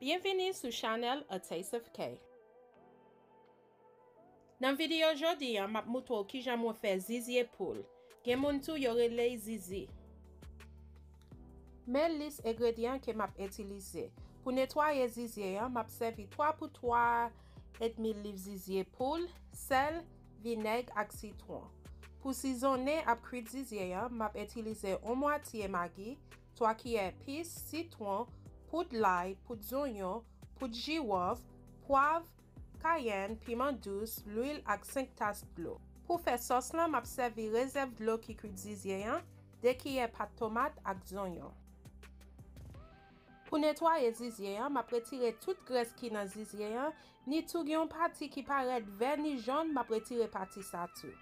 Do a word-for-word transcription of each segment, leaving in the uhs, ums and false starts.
Byenvini sou chanèl A Taste of K. Nan videyo jodi a, m ap moutre w kijan mwen fè zizye poul. Gen moun tou yo rele l zizi. Men lis engredyan ke m ap itilize. Pou netwaye zizye an, m ap sèvi twa pou twa edmi liv zizye poul, sèl, vinèg ak sitwon. Pou sizonnen ak kwit zizye an, m ap itilize yon mwatye magi, twa kiyè epis, sitwon, poud lay, poud zonyon, poud jiwòf, pwav, kayèn, piman dous, lwil ak senk tas dlo. Pou fè sòs lan, m ap sèvi rezèv dlo ki kwit zizye an, de kiyè pat tomat ak zonyon. Pou netwaye zizye an, m ap retire tout grès ki nan zizye an, ni tou gen yon pati ki parèt vè ni jòn, m ap retire pati sa tou.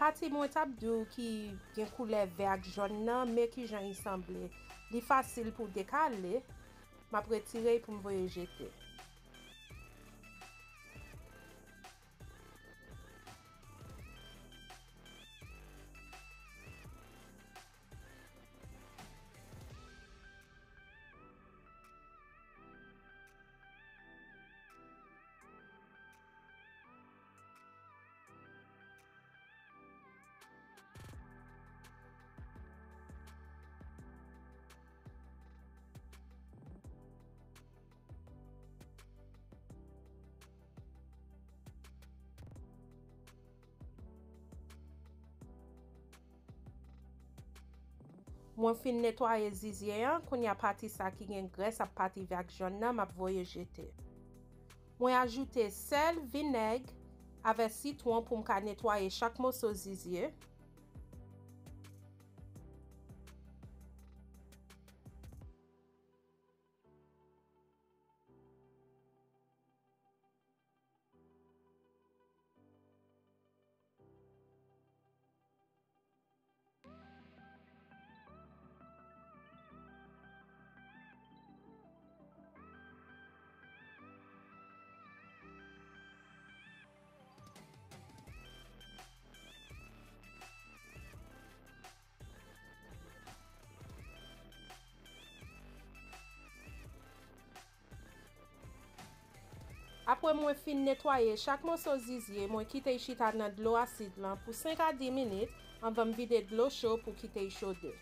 Pati mwen t ap di w ki gen koulè vè ak jòn nan, men kijan li sanble. Li fasil pou dekale, m ap retire l pou m voye jete. Mwen fin netwaye zizye an, kounye a pati sa ki gen grès ap pati vè ak jòn nan, m ap voye jete. Mwen ajoute sèl, vinèg, avè sitwon pou m ka netwaye chak moso zizye. Apre mwen fin netwaye chak moso zizye, mwen kite l chita nan dlo asid lan pou senk a dis minit anvan m vide dlo cho pou kite l chode.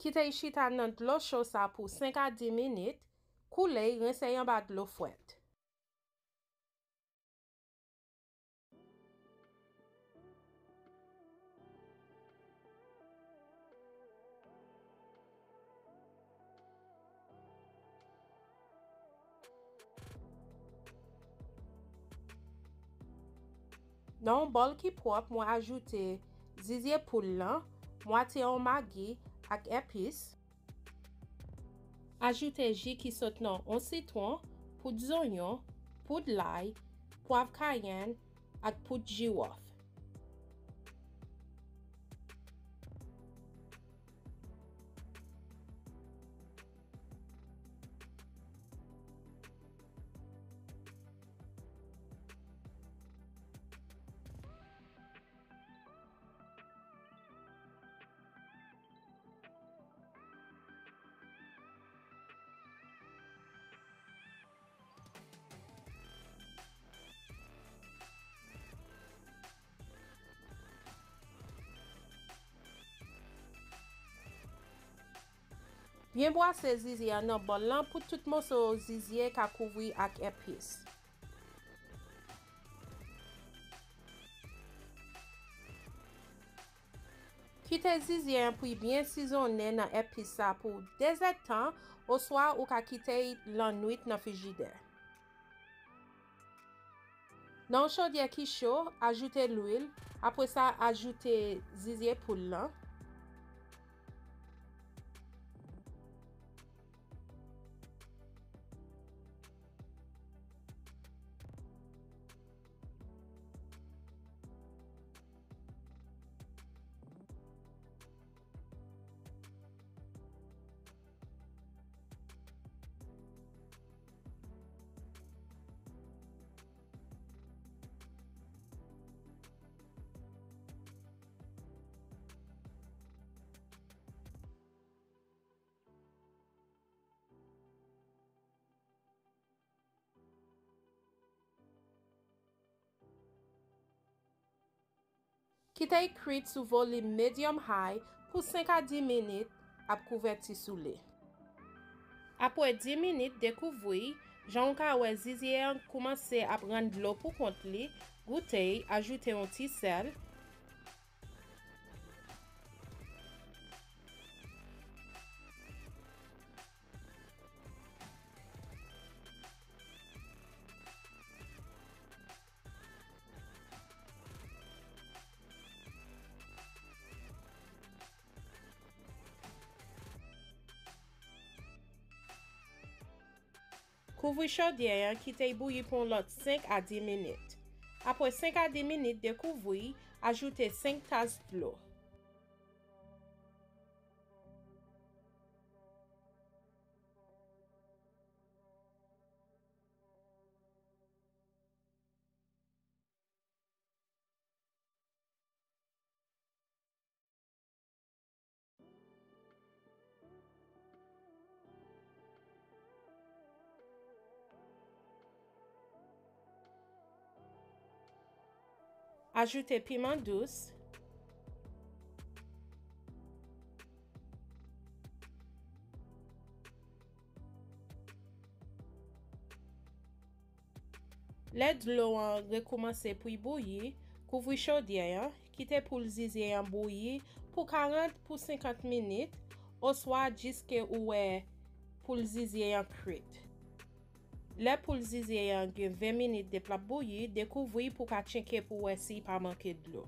Kite l chita nan dlo cho sa pou senk a dis minit, koule l, rense l anba dlo frèt. Nan yon bòl ki pwòp, mwen ajoute zizye poul lan, mwatye yon magi ak epis. Ajoute ji ki sot nan yon sitwon, poud zonyon, poud lay, pwav kayèn ak poud jiwòf. Byen bwase zizye a nan bòl lan pou tout moso zizye ka kouvri ak epis. Kite zizye an pou l byen sizonnen nan epis sa pou de zèdtan, oswa ou ka kite l lannwit nan frijidè. Nan yon chodyè ki cho, ajoute lwil, apre sa ajoute zizye poul lan. Kite l kwit sou volim medium high pou senk a dis minit, ap kouvèti sou li. Apre dis minit, dekouvri, jan w ka wè zizye an koumanse ap rann dlo pou kont li, goute, ajoute yon ti sèl. Kouvri chodyè an, kite l bouyi pou yon lòt senk a dis minit. Apre senk a dis minit, dekouvri, ajoute senk tas dlo. Ajoute piman dous. Lè dlo an rekoumanse pou l bouyi, kouvri chodyè an, kite poul zizye an bouyi pou karant pou senkant minit, oswa jiske ou wè poul zizye an kwit. Lè poul zizye an gen ven minit depi l ap bouyi, dekouvri pou w ka tcheke pou w wè si l pa manke dlo.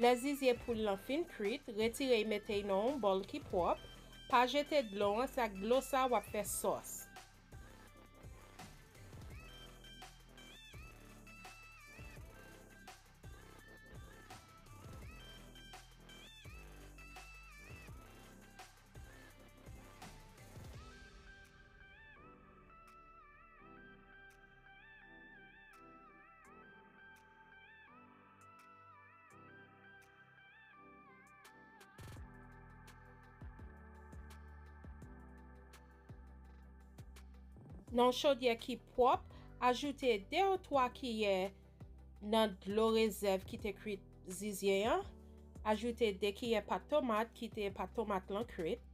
Lè zizye poul lan fin kwit, retire l mete l nan yon bòl ki pwòp. Pa jete dlo an, se ak dlo sa w ap fè sòs. Nan yon chodyè ki pwòp, ajoute de ou twa kiyè nan dlo rezèv ki te kwit zizye an. Ajoute de kiyè pat tomat, kite pat tomat lan kwit.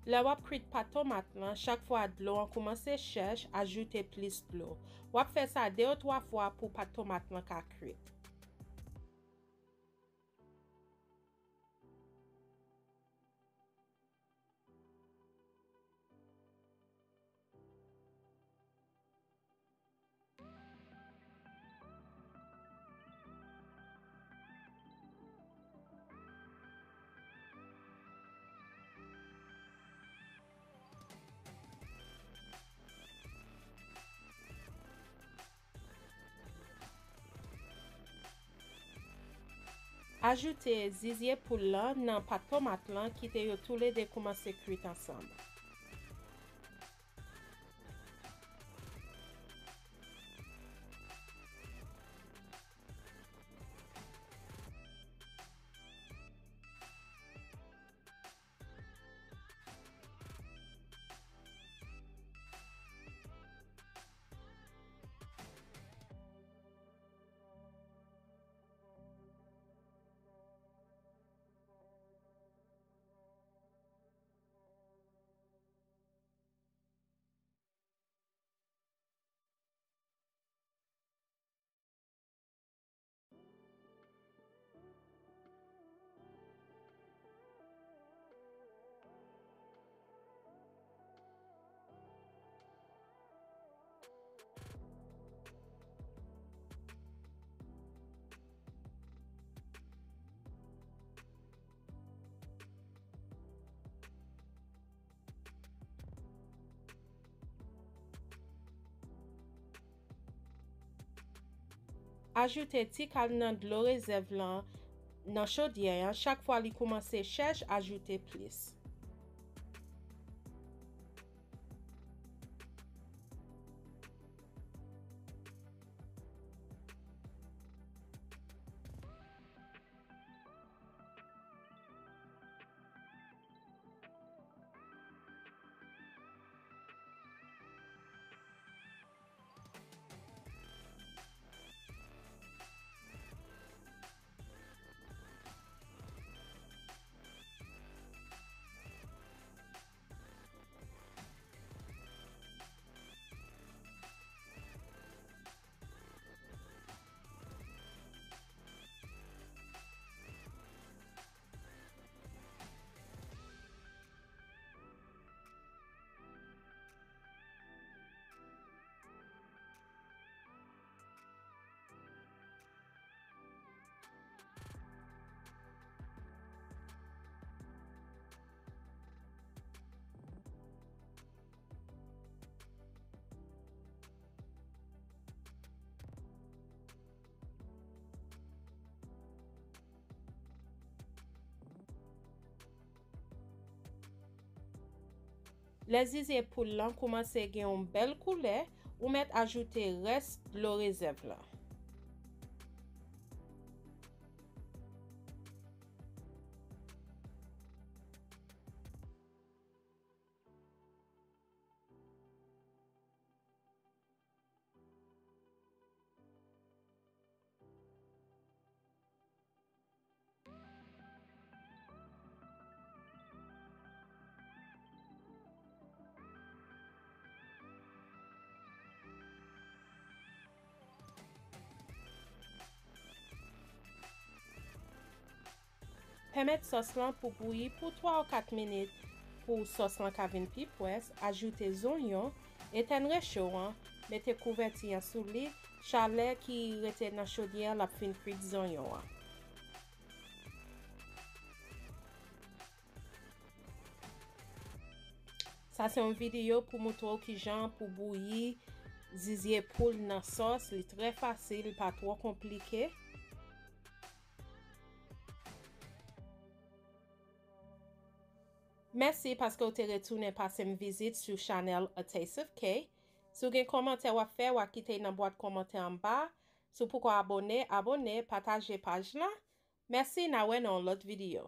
Lè w ap kwit pat tomat lan, chak fwa dlo an koumanse chèch, ajoute plis dlo. W ap fè sa de ou twa fwa pou pat tomat lan ka kwit. Ajoute zizye poul lan nan pat tomat lan, kite yo toulede koumanse kwit ansanm. Ajoute ti kal nan dlo rezèv lan nan chodyè an. Chak fwa li koumanse chèch, ajoute plis. Lè zizye poul lan koumanse gen yon bèl koulè, ou mèt ajoute rès dlo rezèv lan. Pèmèt sòs lan pou bouyi pou twa ou kat minit pou sòs lan ka vin pi pwès, ajoute zonyon, etèn recho an, mete kouvèti an sou li, chalè ki rete nan chodyè an l ap fin kwit zonyon an. Sa se yon videyo pou moutre w kijan pou bouyi zizye poul nan sòs. Li trè fasil, li pa twò konplike. Mèsi paske w te retounen pase m vizit sou chanèl A Taste of K. Si w gen kòmantè w ap fè, w a kite nan bwat kòmantè anba. Si w poko abòne, abòne, pataje paj la. Mèsi, n a wè nan yon lòt videyo.